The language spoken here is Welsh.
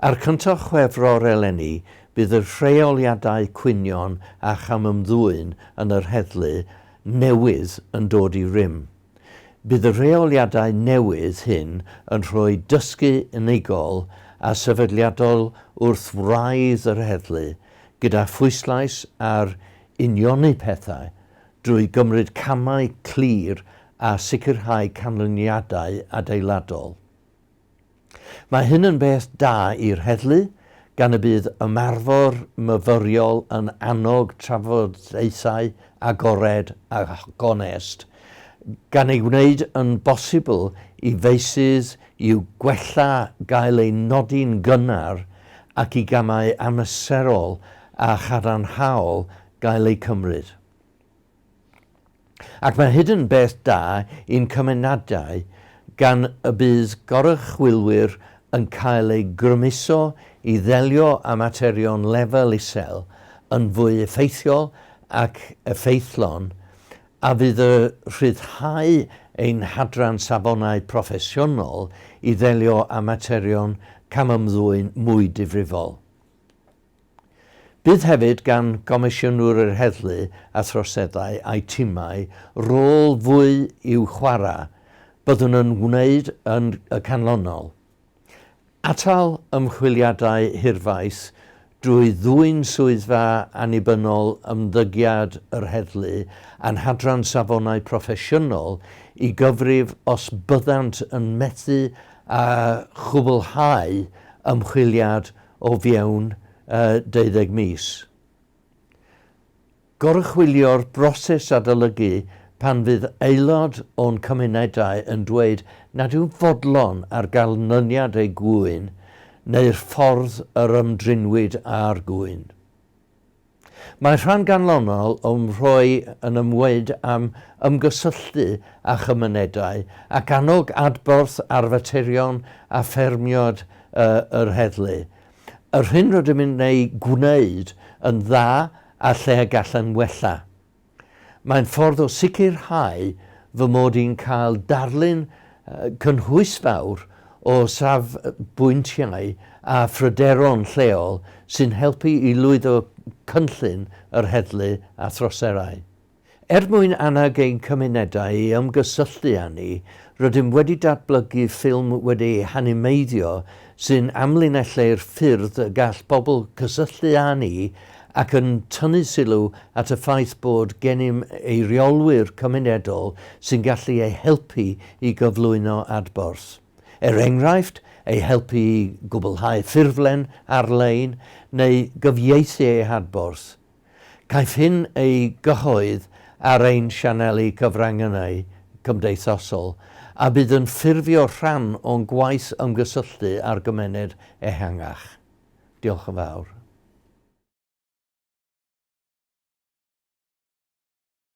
Ar cyntaf Chwefror eleni, bydd y rheoliadau cwynion a chamymddwyn yn yr heddlu newydd yn dod i rym. Bydd y rheoliadau newydd hyn yn rhoi dysgu unigol a sefydliadol wrth wraidd yr heddlu, gyda phwyslais ar unioni pethau drwy gymryd camau clir a sicrhau canlyniadau adeiladol. Mae hyn yn beth da i'r heddlu, gan y bydd ymarfer myfyriol yn annog trafodaethau agored a gonest, gan ei wneud yn bosibl i feysydd i'w gwella gael eu nodi'n gynnar ac i gamau amserol a chadarnhaol gael eu cymryd. Ac mae hyd yn beth da i'n cymunedau gan y bydd goruchwylwyr yn cael eu grymuso i ddelio â materion lefel isel yn fwy effeithiol ac effeithlon a fydd y rhyddhau ein hadran safonau proffesiynol i ddelio â materion camymddwyn mwy difrifol. Bydd hefyd gan Gomisiynwyr yr Heddlu a Throseddau a'u timau rôl fwy i'w chwarae, byddwn yn wneud yn y canlynol. Atal ymchwiliadau hirfaith drwy ddwyn Swyddfa Annibynnol Ymddygiad yr Heddlu a'n Hadran Safonau Proffesiynol i gyfrif os byddant yn methu â chwblhau ymchwiliad o fewn deuddeg mis. Goruchwylio'r broses adolygu pan fydd aelod o'n cymunedau yn dweud nad yw'n fodlon ar ganlyniad ei gŵyn neu'r ffordd yr ymdrinwyd â'r gŵyn. Mae rhan ganlynol o'm rhoi yn ymwneud â'm ymgysylltu â chymunedau ac annog adborth ar faterion a ffermiod yr heddlu. Yr hyn rydym yn ei gwneud yn dda a lle y gallem wella. Mae'n ffordd o sicrhau fy mod i'n cael darlun cynhwysfawr o safbwyntiau a phryderon lleol sy'n helpu i lwyddo cynllun yr heddlu a throseddau. Er mwyn annog ein cymunedau i ymgysylltu â ni, rydym wedi datblygu ffilm wedi'i hanimeiddio sy'n amlinellu'r ffyrdd y gall pobl cysylltu â ni ac yn tynnu sylw at y ffaith bod gennym eiriolwyr cymunedol sy'n gallu eu helpu i gyflwyno adborth. Er enghraifft, eu helpu i gwblhau ffurflen ar-lein neu gyfieithu eu hadborth. Caiff hyn ei gyhoedd ar ein sianeli cyfryngau cymdeithasol a bydd yn ffurfio rhan o'n gwaith ymgysylltu â'r gymuned ehangach. Diolch yn fawr.